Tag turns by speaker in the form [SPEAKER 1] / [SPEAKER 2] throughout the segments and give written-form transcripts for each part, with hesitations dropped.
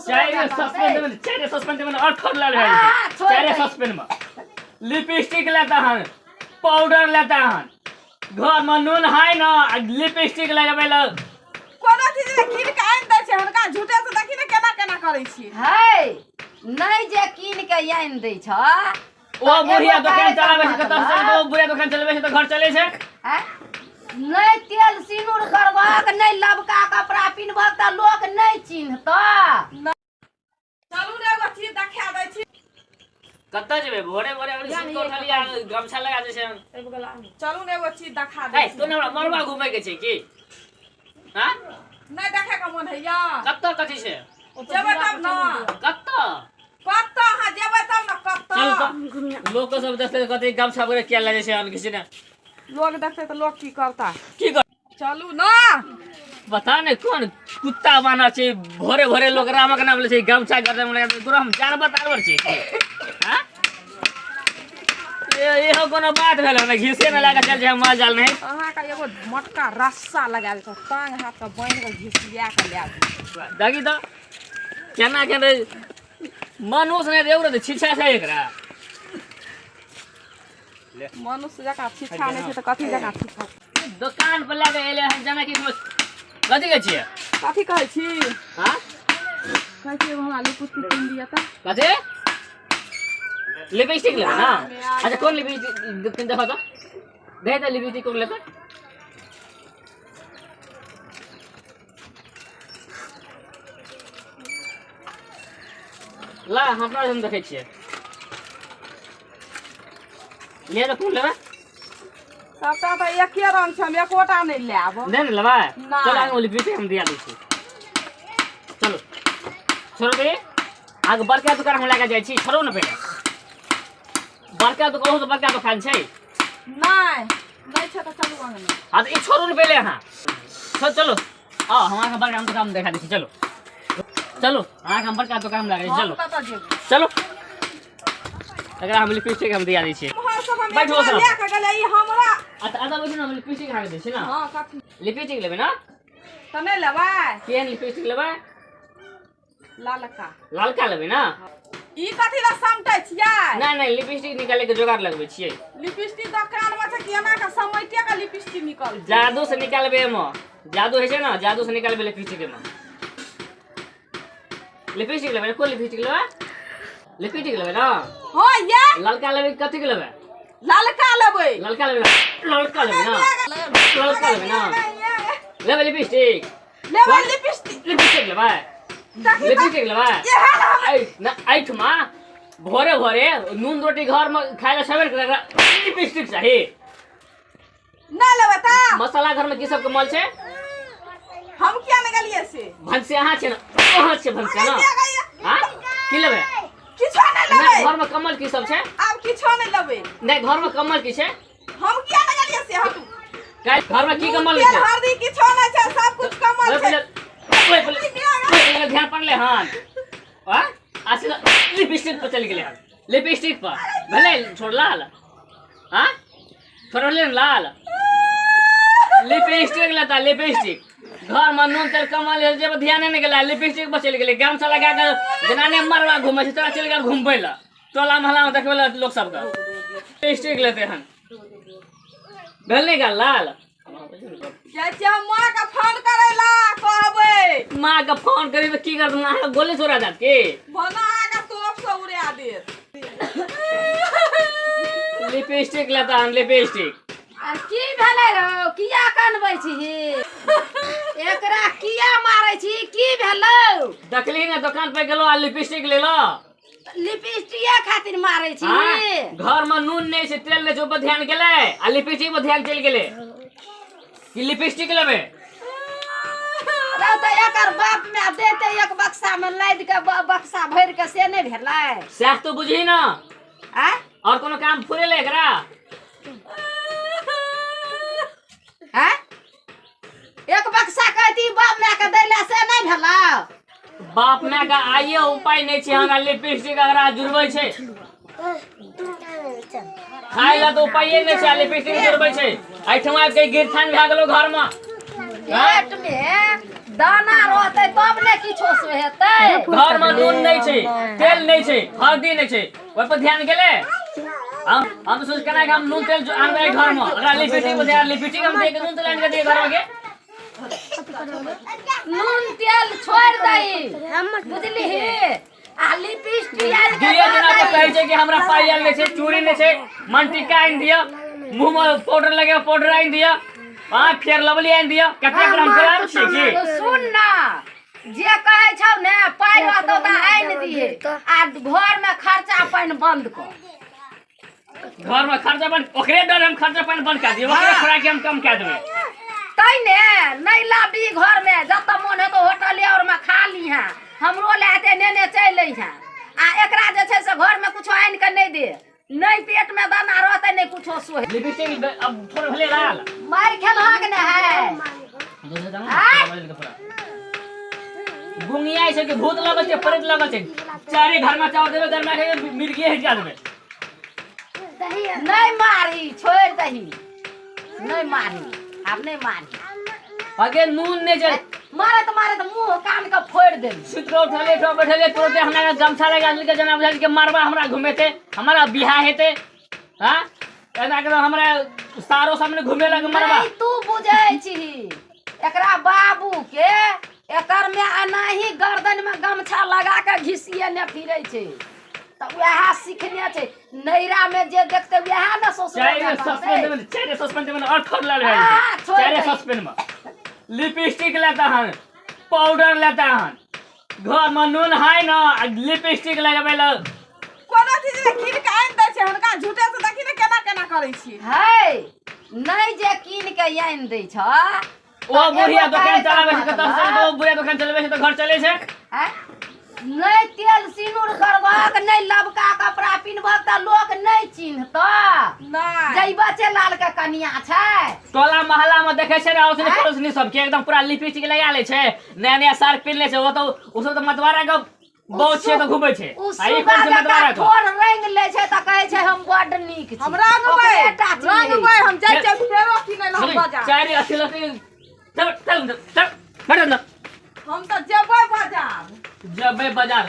[SPEAKER 1] दोसरो
[SPEAKER 2] चारि
[SPEAKER 1] लए
[SPEAKER 2] सस्पेंड
[SPEAKER 1] पड़तै।
[SPEAKER 2] में, चारि सस्पेंड में और ठोर लाल भए
[SPEAKER 1] आ,
[SPEAKER 2] जेतै।
[SPEAKER 1] छोड़ि
[SPEAKER 2] चारि
[SPEAKER 1] दही।
[SPEAKER 2] सस्पेंड में लिपस्टिक लेता हन, पाउडर लेता हन, घर में नून है ना, आ लिपस्टिक लगबै ल।
[SPEAKER 3] कोनो चीज जे कीन के आनि दै छै हुनका, झूठे से देखी ने केना केना करै छियै।
[SPEAKER 1] है नहि जे कीन के आनि दै छ।
[SPEAKER 2] ओ बुढ़िया
[SPEAKER 1] एगो
[SPEAKER 2] दोकान
[SPEAKER 1] कहै
[SPEAKER 2] चलाबै छै
[SPEAKER 1] तऽ
[SPEAKER 2] कतऽ से? ओ बुढ़िया दोकान चलबै छै तऽ घर चलै छै?
[SPEAKER 1] आँय? नहि तेल सिनूर करबहक, नहि लबका कपड़ा पिन्हबहक तऽ लोक नहि चिन्हतऽ।
[SPEAKER 3] चलू ने, एगो चीज देखा दै छी।
[SPEAKER 2] कतऽ जेबै? भोरे भोरे अभी सुति कऽ उठलियै आ गमछा लगा दै छै।
[SPEAKER 3] चलू ने, एगो चीज देखा दै
[SPEAKER 2] हे
[SPEAKER 3] छी।
[SPEAKER 2] तू ने हमरा मरबा घूमै के छै की? हाँ,
[SPEAKER 3] नहि देखै के मोन होइया?
[SPEAKER 2] कतऽ, कथी छै?
[SPEAKER 3] जेबै तब ने।
[SPEAKER 2] कतऽ?
[SPEAKER 3] कतऽ अहाँ जेबै तब ने, कतऽ।
[SPEAKER 2] चल तऽ, लोक सब देखते कथी, गमछा वगैरह किया लगे छै किसी ने।
[SPEAKER 3] लोग देखतै तऽ लोग की करता?
[SPEAKER 2] की कर?
[SPEAKER 3] चलू ने।
[SPEAKER 2] पता नहि कोन कुत्ता बाना छै, भोरे भोरे लोक रामक नाम लै छै, गमछा गर्दन में लगा दै छै। तोरा हम जानवर तानवर छी की? हाँ? इहो कोनो बात भेल ने? घिसे ने लगा चल छै माल जाल नहीं।
[SPEAKER 3] अहाँके एगो मोटका रस्सा लगा देतौ, टांग हाथ के बान्हि कऽ घिसिया कऽ लए जेबै।
[SPEAKER 2] देखी तऽ केना केना मनुष्य नहि एगो तऽ छिछा छै एकरा।
[SPEAKER 3] मनुष्य जकाँ छिछा नहि छै तऽ कथी जकाँ छिछा?
[SPEAKER 2] दोकान पर लए कऽ एलै हन जेना कि कथी कहै छियै?
[SPEAKER 3] कथी कहै छी?
[SPEAKER 2] हाँ,
[SPEAKER 3] कहै छी एगो हमरा लिपस्टिक कीन दिअ तऽ।
[SPEAKER 2] कथी, लिपस्टिक लेबै ना? अच्छा, कोन लिपस्टिक देखो तऽ, दे तऽ लिपस्टिक कोन लेतै? ला, हमरा हम देखै छियै। ले तऽ, कोन लेबै?
[SPEAKER 3] सबटा तऽ एके रंग छै, हम एकोटा नहि लेब।
[SPEAKER 2] नहि ने लेबै?
[SPEAKER 3] नहि।
[SPEAKER 2] चल, आगे लिपस्टिक हम दिया दै छी। चलो, छोड़ो दे, आगे बड़का दुकान हम लए कऽ जाइ छी। छोड़ो ने पहिले, बड़का दुकान, ओहो बड़का दुकान छै।
[SPEAKER 3] नहि, नहि छै तऽ चलू अंगना।
[SPEAKER 2] हाँ तऽ ई छोड़ू ने पहिले अहाँ। चलो चलो, आओ, हम अहाँके बड़का दुकान देखा दै छी। चलो चलो, अहाँके हम बड़का दुकान लगा दै छी।
[SPEAKER 3] हम
[SPEAKER 2] चलो।
[SPEAKER 3] कतऽ जेबै?
[SPEAKER 2] चलो, एकरा हम लिपस्टिक हम दिया दै छियै।
[SPEAKER 3] उम्हर सब हम
[SPEAKER 2] बैठो
[SPEAKER 3] एकरा
[SPEAKER 2] सब।
[SPEAKER 3] लए कऽ गेलै ई हमरा।
[SPEAKER 2] अच्छा अच्छा, बैठू ने, हम लिपस्टिक अहाँके दै छी ने।
[SPEAKER 3] हँ, कथी?
[SPEAKER 2] लिपस्टिक लेबै ने?
[SPEAKER 3] तऽ नहि लेबै?
[SPEAKER 2] केहन लिपस्टिक लेबै?
[SPEAKER 3] ललका।
[SPEAKER 2] ललका लेबै ने?
[SPEAKER 3] ई कथी लए समटै छियै?
[SPEAKER 2] नहि नहि, लिपस्टिक निकाले के जोगाड़ लगबै छियै।
[SPEAKER 3] लिपस्टिक दोकान मे छै कि एना के समैटे के लिपस्टिक निकल?
[SPEAKER 2] जादू से निकालबै, एमे जादू होइ छै ने, जादू से निकालबै लिपस्टिक एमे। लिपस्टिक लेबै? कोन लिपस्टिक लेबै? लिपस्टिक लेबै ने?
[SPEAKER 3] हँ ये।
[SPEAKER 2] ललका लेबै कि कथी के लेबै?
[SPEAKER 3] ललका लेबै।
[SPEAKER 2] ललका लेबै ने? ललका लेबै ने? ललका लेबै ने? लेबै लिपस्टिक?
[SPEAKER 3] लेबै लिपस्टिक।
[SPEAKER 2] लिपस्टिक लेबै?
[SPEAKER 3] देखी तऽ।
[SPEAKER 2] लिपस्टिक लेबै?
[SPEAKER 3] इएह ने हम।
[SPEAKER 2] ऐ न, एहिठमा भोरे भोरे नून रोटी घर में खाय ला छेबे ने करे, लिपस्टिक चाही?
[SPEAKER 3] नहि लेबै तऽ?
[SPEAKER 2] मसाला घर में की सब कमल छै?
[SPEAKER 3] हम किया ने गेलियै से?
[SPEAKER 2] भनसे अहाँ छै ने, अहाँ छै भनसे ने। हाँ, की लेबै?
[SPEAKER 3] किछो नहि
[SPEAKER 2] नहि
[SPEAKER 3] लेबै।
[SPEAKER 2] घर में कमल की सब छै?
[SPEAKER 3] आब किछो नहि लेबै।
[SPEAKER 2] नहि, घर में कमल की छै?
[SPEAKER 3] हम किया ने गेलियै से, हटू।
[SPEAKER 2] काल्हि घर में की कमल
[SPEAKER 3] तेल
[SPEAKER 2] छै?
[SPEAKER 3] हल्दी किछो नहि छै, सब कुछ कमल
[SPEAKER 2] ओहि
[SPEAKER 3] छै।
[SPEAKER 2] पहिले, ओहि पहिले, ओहि पहिले ध्यान पड़लै हन? आ आ सीधा लिपस्टिक पर चलि गेलै हन। लिपस्टिक पर भेलै छोड़ लाल। हाँ, छोड़ले ने लाल लिपस्टिक लेता। लिपस्टिक घर में नून तेल कमल जे ध्यान नहि गेलै, लिपस्टिक पर चलि गेलै। गमछा लगा कऽ जेना नहि मरवा घूमै छै, तोरा चलि गेल घूमबै लए, टोला मोहल्ला में देखबै लए लोक सबके। लिपस्टिक लेते हन, भेल नहि गेल लाल?
[SPEAKER 3] जाइ छियै हम माँ के फोन करै ला, कहबै।
[SPEAKER 2] माँ के फोन करी तऽ की करत? अहाँके गोली छोड़ा जात की?
[SPEAKER 3] बना के तोप से उड़ा देत।
[SPEAKER 2] लिपस्टिक लेता हन लिपस्टिक।
[SPEAKER 1] आर की भेलै रौ? किया कनबै छी? एकरा किया मारै छी? की भेलौ?
[SPEAKER 2] देखली ने, दोकान पे गेलो आ लिपस्टिक लेलो।
[SPEAKER 1] लिपस्टिके खातिर मारै छी?
[SPEAKER 2] हाँ? घर में नून नहीं छै, तेल नहीं छै, ओहि पर ध्यान गेलै आ लिपस्टिक पर ध्यान चलि गेलै कि लिपस्टिक लेबै।
[SPEAKER 1] रौ तऽ एकर बाप माय देते एक बक्सा में लादि के, बक्सा भरि के, से नहि भेलै?
[SPEAKER 2] सएह तो बुझही ना।
[SPEAKER 1] आँय?
[SPEAKER 2] और कोनो काम फुरेलै एकरा?
[SPEAKER 1] आँय, एक बक्सा कहती बाप माय के दै लए, से नहि भेलौ?
[SPEAKER 2] बाप माय के आइए उपाय नहीं छै हमरा, लिपस्टिक अगरा जुड़बै छै। खाय ला तऽ उपाये नहि छै आ लिपस्टिक जुड़बै छै। एहिठमा आबि के गिरथान भए गेलो घर में।
[SPEAKER 1] पेट में दाना रहतै तब ने किछो सोहेतै।
[SPEAKER 2] घर में नून नहीं छै, तेल नहीं छै, हल्दी नहीं छै, ओहि पर ध्यान गेलै। हम तो सोच केना कि हम नून तेल जो आनबै घर में, ओकरा लिपस्टिक पर ध्यान, लिपस्टिक हम दे के नून तेल आनि के दिए घर में के।
[SPEAKER 1] नून तेल छोड़ि दही बुझलिही, आ लिपस्टिक आनि के
[SPEAKER 2] दुइये
[SPEAKER 1] दऽ
[SPEAKER 2] दिना पर
[SPEAKER 1] दही।
[SPEAKER 2] कहै छै कि हमरा पाइ आयल नहि छै, चूड़ी नहि छै, मनटीका आनि दिअ, मुँह में पाउडर लगे पाउडर आनि दिअ, आ फेर लवली आनि दिअ। कतेक हम गुलाम छियै की?
[SPEAKER 1] तो सुन ना, जे कहै छौ ने पाइ रहतौ तऽ आनि दिहे, आ घर में खर्चा पानि बंद कर।
[SPEAKER 2] घर में खर्चा पानि ओकरे डर हम खर्चा पानि बंद कए दियै, ओकरे खोराकी हम कम कए देबै।
[SPEAKER 1] तै ने नहि लाबी घर में, जतऽ मोन हेतौ होटले और में खा लीहें, हमरो लए हेतै नेने चलि अइहें। आ एकरा जे छै से घर में कुछो आनि कऽ नहि दे, नहि पेट में दाना रहतै नहि कुछो सोहे।
[SPEAKER 2] लिपस्टिक अब थोड़े भेलै लाल।
[SPEAKER 1] मारि खेलहक ने है।
[SPEAKER 2] गुंगिया छै कि भूत लगल छै, प्रेत लगल छै। चारे घर में चावल देबै, घर में के मिर्गी हटि जा देबै।
[SPEAKER 1] नहि मारी, छोड़ि दही, नहि मारी, आब नहि मारी।
[SPEAKER 2] अगे नून नहि छै।
[SPEAKER 1] मारत मारत मुंह कान के फोड़ि देली।
[SPEAKER 2] सुति कऽ उठलियै, ठो बैठलियै, तुरते हमरा गमछा लगा देलकै, जेना बुझाइ छै कि मरबा हमरा घुमेतै, हमरा बियाह हेतै। हाँ, एना के हमरा सारो सामने घुमे लग मरबा।
[SPEAKER 1] नहि तू बुझै छीही एकरा बाबू के, एकर में एनाही गर्दन में गमछा लगा के घिसिए ने फिरै छै, तऽ वएह सिखने छै। नैरा में जे देखते वएह ने ससुर
[SPEAKER 2] चारि
[SPEAKER 1] में
[SPEAKER 2] सस्पेंड
[SPEAKER 1] करतै।
[SPEAKER 2] में, चारि सस्पेंड में और ठोर लाल भए
[SPEAKER 1] आ,
[SPEAKER 2] जेतै।
[SPEAKER 1] छोड़ि
[SPEAKER 2] चारि
[SPEAKER 1] दही।
[SPEAKER 2] सस्पेंड में लिपस्टिक लेता हन, पाउडर लेता हन, घर में नून है ना, आ लिपस्टिक लगबै ल।
[SPEAKER 3] कोनो चीज ने कीन के आनि दै छै हुनका, झूठे से देखी ने केना केना करै छियै।
[SPEAKER 1] है नहि जे कीन के आनि दै छ।
[SPEAKER 2] ओ बुढ़िया
[SPEAKER 1] एगो
[SPEAKER 2] दोकान
[SPEAKER 1] कहै
[SPEAKER 2] चलाबै छै
[SPEAKER 1] के
[SPEAKER 2] कतऽ से,
[SPEAKER 1] मतलब।
[SPEAKER 2] ओ बुढ़िया दोकान चलबै छै तऽ घर चलै छै।
[SPEAKER 1] आँय? नहि तेल सिनूर करबहक, नहि लबका कपड़ा पिन्हबहक तऽ लोक नहि चिन्हतऽ।
[SPEAKER 3] नहि
[SPEAKER 1] जै बचे लाल के कनिया छै।
[SPEAKER 2] टोला मोहल्ला में देखै छै ने औसनी
[SPEAKER 1] आँय?
[SPEAKER 2] पड़ोसनी सबके एकदम पूरा लिपस्टिक लगा लै छै, नया नया सार्फ पिन्ह लै छै। ओ तऽ ओ सब तऽ मतवारा के बहुत छियै तऽ घुमै छै।
[SPEAKER 1] ओ
[SPEAKER 2] आ ई
[SPEAKER 1] सुगा
[SPEAKER 2] कोन छै
[SPEAKER 1] जकाँ
[SPEAKER 2] मतवारा के?
[SPEAKER 1] ठोर रंगि लै छै तऽ कहै छै हम बड्ड नीक छी।
[SPEAKER 3] हम रंगबै,
[SPEAKER 1] ओकरे टा चिन्है।
[SPEAKER 3] रंगबै, हम जाइ छियै फेरो किनै लए हम बाजार।
[SPEAKER 2] चारि अथी लथी, चल चल चल बैठ अंदर।
[SPEAKER 3] हम तऽ जेबै बाजार।
[SPEAKER 2] जेबै बाजार।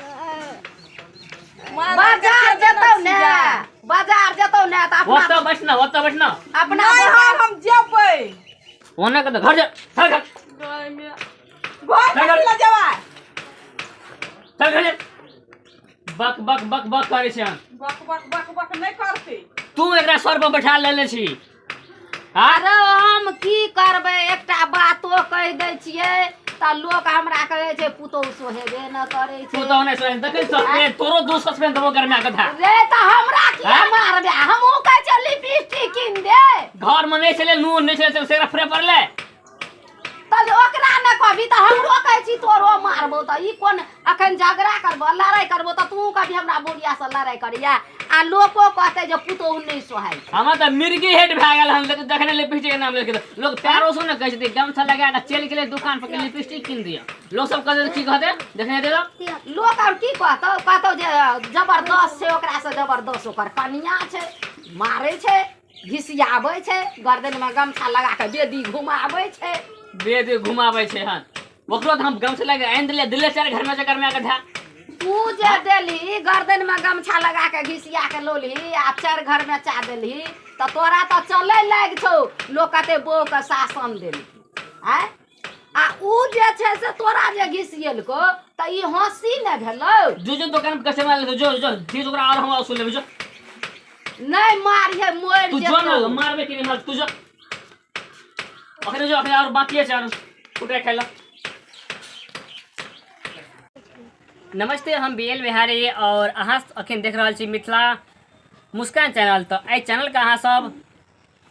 [SPEAKER 1] बाजार जेतौ ने, बाजार जेतौ ने तऽ अपना
[SPEAKER 2] ओतऽ बैठ ना, ओतऽ बैठ ना।
[SPEAKER 1] अपना
[SPEAKER 3] नहि
[SPEAKER 1] बाजार-
[SPEAKER 3] हम जेबै।
[SPEAKER 2] ओने के तऽ घर जा, चल घर।
[SPEAKER 3] घर कथी लए जेबै?
[SPEAKER 2] चल घर जा। बक बक बक बक करै छै।
[SPEAKER 3] बक बक बक बक नहि करतै।
[SPEAKER 2] तू एकरा सर पर बैठा लेने छी। हाँ?
[SPEAKER 1] अरे हम की करबै, एकटा बातो कहि दै छियै तऽ लोक हमरा कहै छै पुतोहु सोहेबे न करै छै।
[SPEAKER 2] तू तऽ नहि सोहे, देखै सस्पेंड, तोरो दू सस्पेंड देबो गरमिया के धा।
[SPEAKER 1] रे तऽ हमरा किया
[SPEAKER 2] हाँ?
[SPEAKER 1] मारबे? हमहूँ कहै छियै लिपस्टिक कीन दे।
[SPEAKER 2] घर में नहि छलै नून, नहि छलै तेल, से एकरा फुरे पड़लै।
[SPEAKER 1] तऽ ओकरा ने कहबी तऽ हमरो कहै छी तोरो मारबौ। तऽ ई कोन अखन झगड़ा करबो लड़ाइ करबो तऽ तू कभी हमरा बुढ़िया से लड़ाइ करैया, आ लोको कहतै जे पुतोहु नहि सोहाइ छै।
[SPEAKER 2] हमरा तऽ मिर्गी हेड भए गेल हन जखने लिपस्टिक के नाम लेके। लोक पैरो से ने कहै छथिन, गमछा लगा कऽ चलि गेलै दुकान पर के लिपस्टिक कीन दिअ। लोक सब कहतै की कहतै देखने हेतै तऽ?
[SPEAKER 1] लोक आर की कहतौ? कहतौ जे जबरदस्त छै, ओकरा से जबरदस्त ओकर कनिया छै, मारै छै, घिसियाबै छै, गर्दन में गमछा लगा के बेदी घुमाबै छै।
[SPEAKER 2] बेदी घुमाबै छै हन, ओकरो तऽ हम गमछा लगा आनि देलियै, दिले चारि घर में जकर में के धा।
[SPEAKER 1] तू जे देलही गर्दन में गमछा लगा के घिसिया के लोलही आ चारि घर में चा देलही तऽ तोरा तऽ चलै लागि छौ। लोक कहतै बहू के शासन देलही। आँय, आ उ जे छै से तोरा जे घिसियेलको तऽ ई हँसी ने भेलौ?
[SPEAKER 2] जो जो दोकान पर कस्टमर आयल, जो जो चीज ओकरा और हम वसूल लेबै, जो।
[SPEAKER 1] नहि मारिहे, मरि
[SPEAKER 2] तू जो
[SPEAKER 1] जेतौ।
[SPEAKER 2] ने मारबै कि नहि मार, तू जो अखने, जो अखने, और बाकी छै और कुटाइ खाइ ला। नमस्ते, हम बी एल बिहारी और अहाँ अखन देख रहल छी मिथिला मुस्कान चैनल। तऽ एहि चैनलके अहाँ सब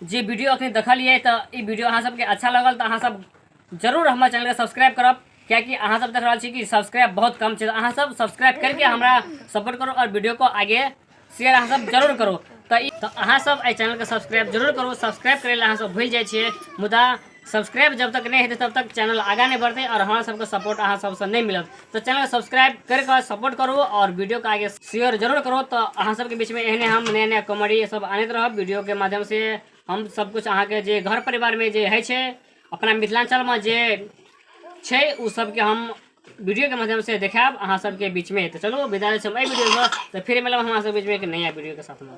[SPEAKER 2] जे वीडियो अखन देखलियै तऽ ई वीडियो अहाँ सबके अच्छा लगल तऽ अहाँ सब जरूर हमर चैनलके सब्सक्राइब करब, कियाकि अहाँ सब देख रहल छी कि सब्सक्राइब बहुत कम छै। अहाँ सब सब्सक्राइब करके हमरा सपोर्ट करू और वीडियो को आगे शेयर अहाँ सब जरूर करू। तऽ अहाँ सब एहि चैनलके सब्सक्राइब जरूर करू। सब्सक्राइब करै लए अहाँ सब भूलि जाइ छियै, मुदा सब्सक्राइब जब तक नहि हेतै तब तक चैनल आगाँ नहि बढ़तै और हमरा सबके सपोर्ट अहाँ सबसँ नहि मिलत। तऽ चैनल सब्सक्राइब करके सपोर्ट करू और वीडियो के आगे शेयर जरूर करू। तऽ अहाँ सबके बीचमे एहने हम नया नया कॉमेडी सब आनैत रहब। वीडियो के माध्यम से हम सब कुछ अहाँके जे घर परिवारमे जे होइ छै अपना मिथिलाञ्चलमे जे छै ओ सबके हम वीडियोके माध्यमसँ देखायब अहाँ सबके बीचमे। तऽ चलू, विदा लै छी हम एहि वीडियोसँ। तऽ फेर मिलब हमरा सबके बीचमे एक नया वीडियोके साथमे।